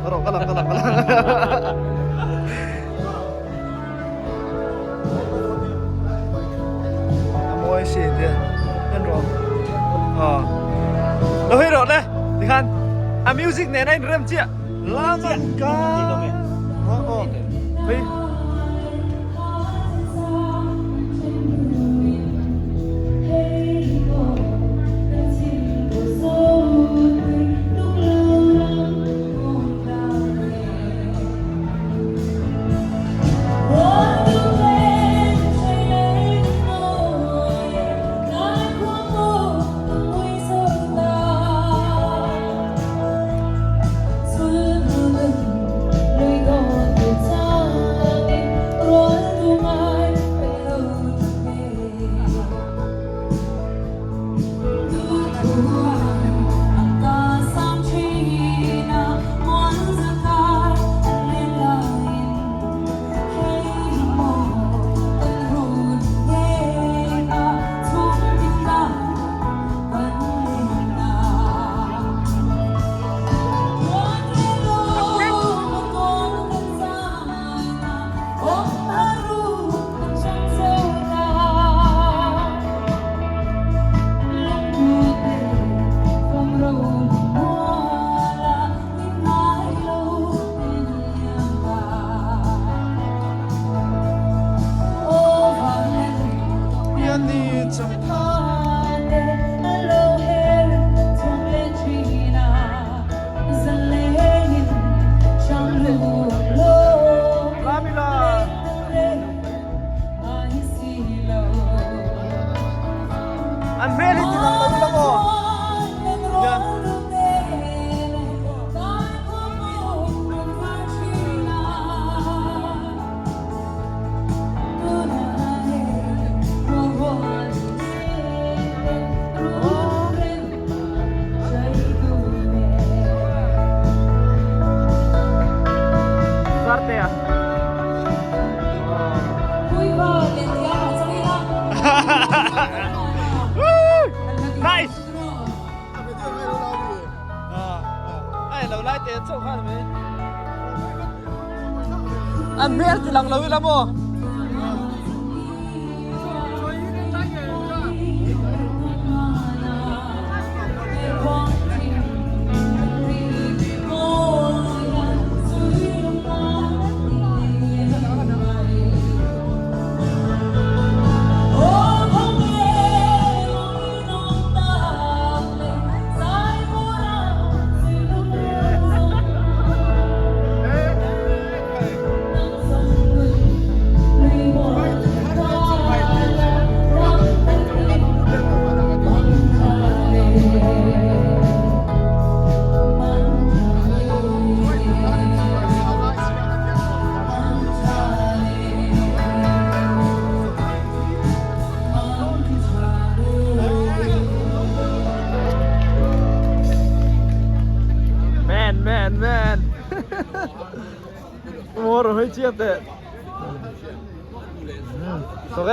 Rawh ka lang ka lang ka lang. A mawi si te en rawh. Aw. Lo hei rawh le tikhan a music nen a inrem chiah. Laman ka. Aw aw. Hei. An hmel hi ti lang lo ila maw? Zartea. Nice. Ai lo lai te chau khan me. An hmel ti lang lo ila maw? Man, man, man. Mua rồi hơi chia tệ. Ok.